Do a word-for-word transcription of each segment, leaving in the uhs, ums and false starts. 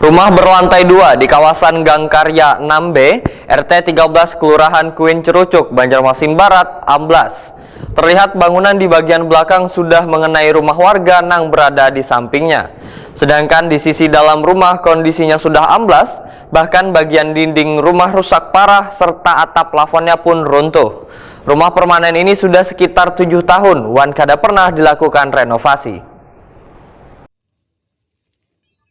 Rumah berlantai dua di kawasan Gang Karya enam B, R T tiga belas, Kelurahan Kuin Cerucuk, Banjarmasin Barat, amblas. Terlihat bangunan di bagian belakang sudah mengenai rumah warga nang berada di sampingnya. Sedangkan di sisi dalam rumah kondisinya sudah amblas, bahkan bagian dinding rumah rusak parah serta atap plafonnya pun runtuh. Rumah permanen ini sudah sekitar tujuh tahun wan kada pernah dilakukan renovasi.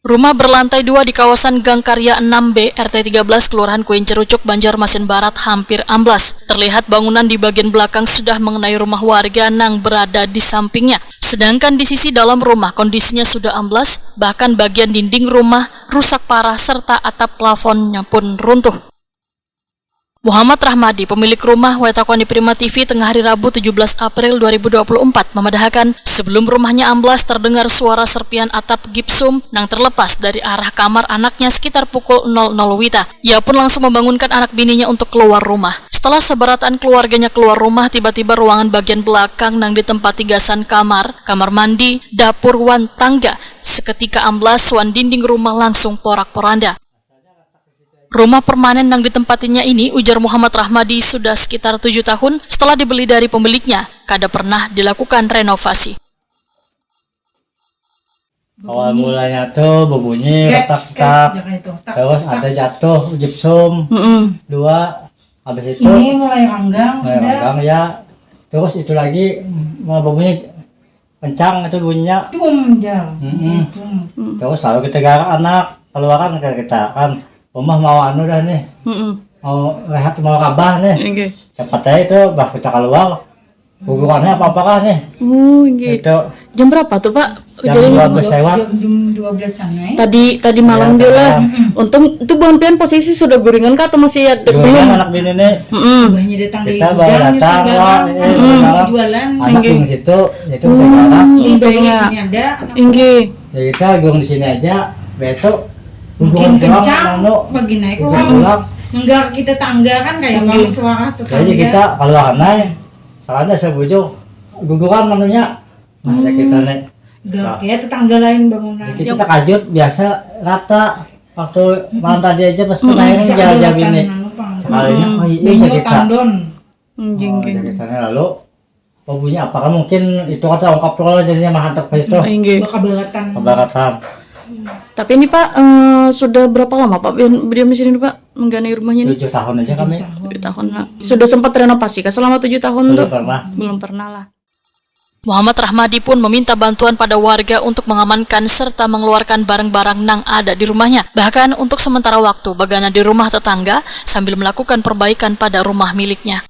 Rumah berlantai dua di kawasan Gang Karya enam B, R T tiga belas, Kelurahan Kuin Cerucuk, Banjarmasin Barat, hampir amblas. Terlihat bangunan di bagian belakang sudah mengenai rumah warga nang berada di sampingnya. Sedangkan di sisi dalam rumah kondisinya sudah amblas, bahkan bagian dinding rumah rusak parah serta atap plafonnya pun runtuh. Muhammad Rahmadi, pemilik rumah, wetakon di Prima T V tengah hari Rabu tujuh belas April dua ribu dua puluh empat, memadahakan sebelum rumahnya amblas terdengar suara serpihan atap gipsum nang terlepas dari arah kamar anaknya sekitar pukul nol nol wita. Ia pun langsung membangunkan anak bininya untuk keluar rumah. Setelah seberataan keluarganya keluar rumah, tiba-tiba ruangan bagian belakang nang ditempati gasan kamar, kamar mandi, dapur, wan tangga seketika amblas wan dinding rumah langsung porak-poranda. Rumah permanen nang ditempatinya ini, ujar Muhammad Rahmadi, sudah sekitar tujuh tahun setelah dibeli dari pemiliknya, kada pernah dilakukan renovasi. Awal mulanya tuh berbunyi retak-retak, terus ada jatuh gipsum dua, habis itu ini mulai renggang, mulai renggang ya, terus itu lagi berbunyi kencang itu bunyinya. Tum, jar. Mm-mm. Tum. Terus selalu kita garak anak, keluaran ke kita kan. Rumah mau anu dah nih. Mm-mm. Mau rehat, mau kabah nih. Oke. Cepat aja itu, bah kita keluar. Hubungannya apa-apakah nih? Oh, oke. Itu. Jam berapa tuh, Pak? Jam dua belas lewat. Jam dua belas sana ya. Tadi tadi malam ya, dia lah. Untung itu buhan pian posisi sudah guringan kah atau masih ada? Guringan belum? Anak bini nih. Mm-mm. Kita baru datang lah, ini jualan. Anak di situ, itu udah jalan. Inggih. Ya kita agung di sini aja, beto mungkin kencang, anu, bagi naik pulang. Enggak kita tangga kan kayak bang suara tuh. Jadi kita keluar naik, soalnya sebujur guguran namanya. Nah, ya kita nih. Enggak, ya tetangga lain bangunan. Kita terkajut biasa rata waktu malam tadi aja pas kemarin jalan-jalan ini. Sekalinya, oh iya kita. Tandon. Jadi kita lalu Oh, bunyi apa kan mungkin itu kata ungkap tuh kalau jadinya mah hantak ke situ. Inggih. Kabaratan. Kabaratan. Tapi ini Pak eh, sudah berapa lama Pak berdiam di sini Pak menggani rumahnya ini? Tujuh tahun aja kami. Tujuh tahun. Nah, sudah sempat renovasi kah selama tujuh tahun Belum tuh? Pernah. Belum pernah lah. Muhammad Rahmadi pun meminta bantuan pada warga untuk mengamankan serta mengeluarkan barang-barang nang ada di rumahnya. Bahkan untuk sementara waktu bagana di rumah tetangga sambil melakukan perbaikan pada rumah miliknya.